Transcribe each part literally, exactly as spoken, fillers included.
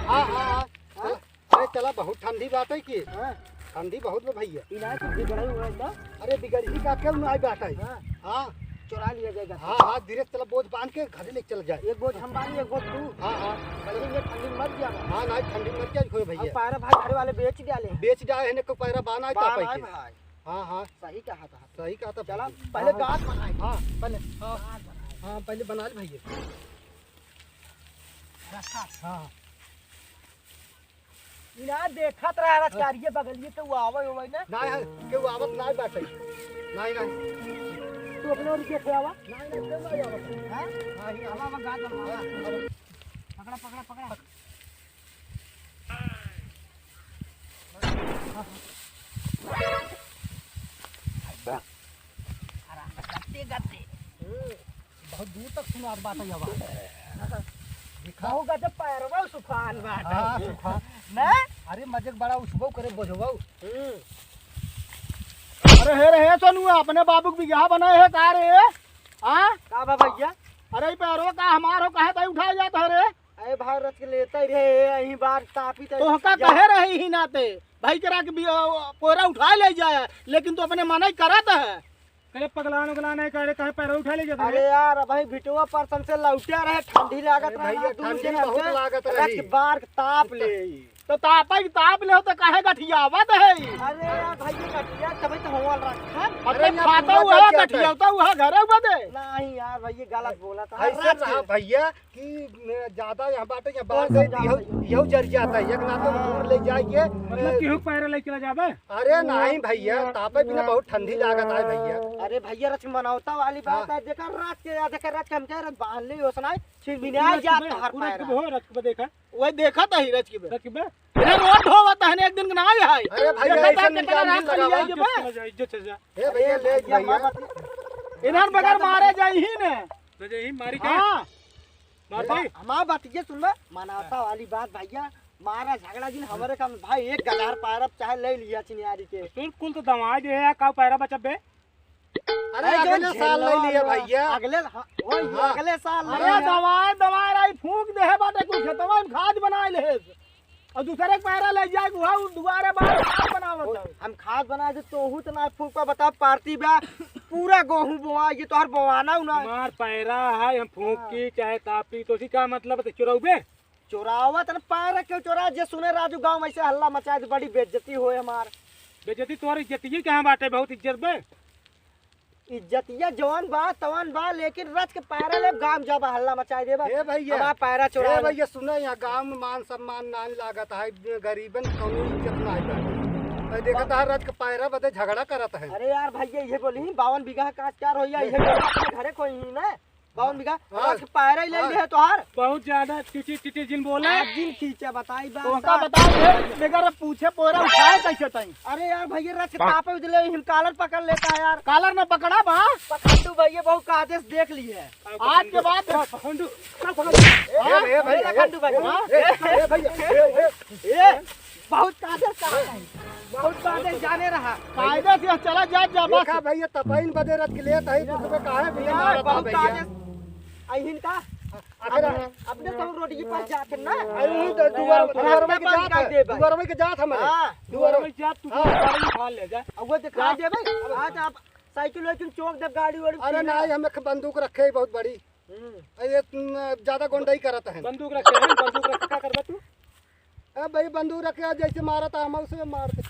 हाँ, हाँ, हाँ। हाँ? चला, अरे चला, बहुत ठंडी बाटे की। हाँ। ठंडी बहुत बा भइया। ई ना कुछ बिगड़ल हुआ है तो? अरे बिगड़ही का, केहू नाहीं बाटे। हाँ। हाँ। चोरा लिया जाएगा। हाँ, हाँ, धीरे से चला, बोझ बांध के घरे लेके चल जाए। एक बोझ हम बांधी, एक बोझ तू। हाँ, हाँ। पहले ये ठंडी में मर जाएगा। हाँ, नाहीं, ठंडी में मर जाए, कोई अब भइया। पैरा भाई घरे वाले बेच डाले। बेच डाले हैं, कोई पैरा बांध आए तो बांध आए पाई के। भाई। हाँ, हाँ। सही कहा था। सही कहा था चला, भइया। पहले हाँ, गांठ बनाए। हाँ, पहले, हाँ। गांठ बनाए। हाँ, पहले बना ले भइया। रखा। हाँ। इना देखत रहा राजकारिये बगलिये के वो आवे होवे ना। नाहीं, है, केहू आवत नाहीं बाटे। नाहीं, नाहीं। तू अपने ओर देखे आवा। नाहीं, नाहीं, केहू नाहीं आवत। हाँ? नाहीं, आवा, आवा, गांठ बनवा। हाँ, आवा। पकड़ा, पकड़ा, पकड़ा। आराम से, गते, गते। हम्म, बहुत दूर तक सुनात बाटे ये आवाज। दिखा। बहुत गजब पैरवा सुखान बाटे। हाँ, सुखान। ना? अरे मजे के बड़ा उछबो करे बोझबो। हम्म। अरे हे रे, हे सोनुआ, अपने बाबू के बिगहा बनाए है का रे? हाँ? का बा भइया? अरे ई पैरवा का हमार हो, काहे ताई उठाए जात है रे? अरे भाई, रच के लेता ही रहे, यहीं बार तापी तो तोहका या- कहे रहे ही नाते, भाई करा के भी, अ, कोयरा उठा ले जाए, लेकिन तू अपने मना ही करत है। अरे पगलान उगलान है, कह रहे कहे पैर उठा ले जाते अरे हैं। यार, भाई भिटुआ परसन से लौटिया रहे, ठंडी लागत अरे रहे भइया, ना, दू ठंडी दिन बहुत हमसे लागत रच रही। बार ताप ले। तो तापा ही ताप ले हो तो काहे गठियावत है? अरे यार भाई, ये गठिया तभी तो होवल रखा। मतलब अरे यार, खाता पूरा हुआ जल जाता है। गठियावता हुआ घरे हुआ दे। नहीं यार भाई, ये गलत बोला था। ऐसे रच रहा के। भइया, कि ज्यादा यहाँ बाटे, यहाँ बाहर कौन से सा इहो, जाता है? इहो जर जाता है, एक नाते हाँ। दूर ले जाए के, मतलब ए, केहू पैरा लेके चला जाबे? अरे नहीं भइया, तापे बिना बहुत ठंडी लागत है भइया। अरे भइया, रच मनौता वाली बात हाँ। है, देखा रच के, देखा रच के हम कह रहे बांध ले, ओसना छिनभिना पूरा जात रच के, हर पूरा पैरा। रच के देखा। वही देखा था ही रच के बे। रच के बे? अरे रोड धोवा तहने एक दिन के ना आए है। अरे भइया, देखा ऐसा था निजाम कितना नहीं रात लगा के हुआ। लिए इज्जत बे। चला जा, इज्जत चला जा। ए भइया, ले अरे भइया। भइया, इन्हन बगैर मारे जाई ही ने। तो जे ही मारी के हाँ। मार दे। हमार बात ये सुन बे, मनावता वाली बात भइया, मारा झगड़ा जिन हमरे काम भाई, एक गदार पारब चाहे ले लिया चिनियारी के। सुन, कुल तो दवाई दे है, का पैरा बचब बे? अरे अरे जो अगले साल ले झेलवा लिया लो। भइया। अगले, हाँ, वही हाँ। अगले साल ले अरे लिया। दवाई, दवाई रही फूंक दे है बाटे कुल खेतवा में खाद बनाए ले है। और दूसरे के पैरा ले जाए, वहाँ उ दुआरे बार खाद बनावत है। हम खाद बनाए थे, तोहू तो ना फूंक पा, बता पार्टी बा, पूरा गोहूं बोआ, ये तोहर बोआना हूं ना। हमार पैरा है, हम फूंकी हाँ। चाहे तापी, तो उसी का मतलब है, चुराऊ बे? चोरावत न पैरा क्यों चोरा, जे सुने राजू गांव में ऐसे हल्ला मचाए तो बड़ी बेइज्जती होए हमार। बेइज्जती तोहर इज्जतिये कहाँ बाटे, बहुत इज्जत बे। इज्जतिया जवन बा तवन बा, लेकिन रच के पैरा ले गांव जाबा हल्ला मचाए देबा। ए भइया, हमार पैरा चोरा ए ले। भइया सुना, यहाँ गांव में मान सम्मान नान लागत है, गरीबन कौनो इज्जत नाहीं बाटे। मैं देखत है रच के पैरा बदे झगड़ा करत है। अरे यार भइया, ये बोली बावन बीघा का चार होइया, ये बोली अपने घरे कोई ही ना। बावन बीघा, हाँ। रच के पैरा ही ले हाँ। ले है तोहार। बहुत ज्यादा टिटी टिटी जिन बोला। आज जिन खींचा बताई बात तोहका साहब। बताओ, फिर बेगर पूछे पोरा उठाए कैसे तई? अरे यार भइया, रच के तापे उदले हिम कालर पकड़ लेता है यार। कालर न पकड़ा बा। पखंडू भइया बहुत का आदेश देख ली है। आज के बाद पखंडू, पखंडू। ए, ए, भइया, लखंडू भइया। हाँ? ए, ए, भइया, ए, ए। ए, बहुत कायदे से कहा है। बहुत कायदे से जाने रहा। कायदे से चला जा, जा, बस। देखा भइया, तपइन बदे रच के लेत है, तो तुम्हें काहे भइया यार, मारत बहुत भइया? कायदे से। अहिन का? अगर अपने, अपने तो रोड के पास जात है ना। अरे, वही तो दुआर, रास्ता दुआर में बंद जात कर है। दे भाई। दुआर में के जात हमारे। हाँ। दुआर में जात, तू हाँ। दुआर में खा ले जा। अब वो दिखा दे भाई। अब आज आप साइकिल वाइकिल चौक दे, गाड़ी वाड़ी अरे पीला। नहीं, हम एक बंदूक रखे हैं बहुत बड़ी। हम्म। अरे, तुम ज्यादा गोंडई करत है। बंदूक रखे हैं, बंदूक रखे, का करबा तू? ए भाई, बंदूक रखे, जैसे मारा था हम उसे मार दे।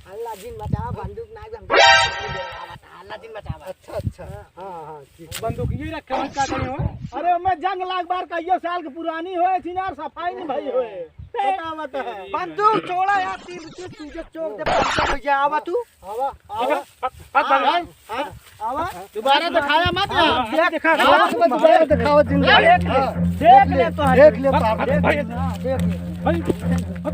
हल्ला जिन मचावा, बंदूक ना भी हम हल्ला जिन मचावा। अच्छा, अच्छा। हाँ। हाँ, हाँ, ठीक। बंदूक ये रखे हैं, का करी हो? अरे, मैं जंग लाग बार कहियो साल के पुरानी होए, सिनार सफाई नहीं भई होए। बता, बता। बंदूक छोड़ा यार, तीन चीज तुझे चौक दे, पंचर हो जाए, आवा तू। आवा, आवा। पक, पक, पक, हाँ, हाँ, हाँ, आवा। दोबारा दिखाया मत हाँ, यार। ये दिखा, आवा, दिखा। दोबारा दिखाओ, जिंदा। देख ले, हाँ। देख ले, देख ले, तो देख ले, देख ले, बाप। देख ले, हाँ, देख ले। भाई,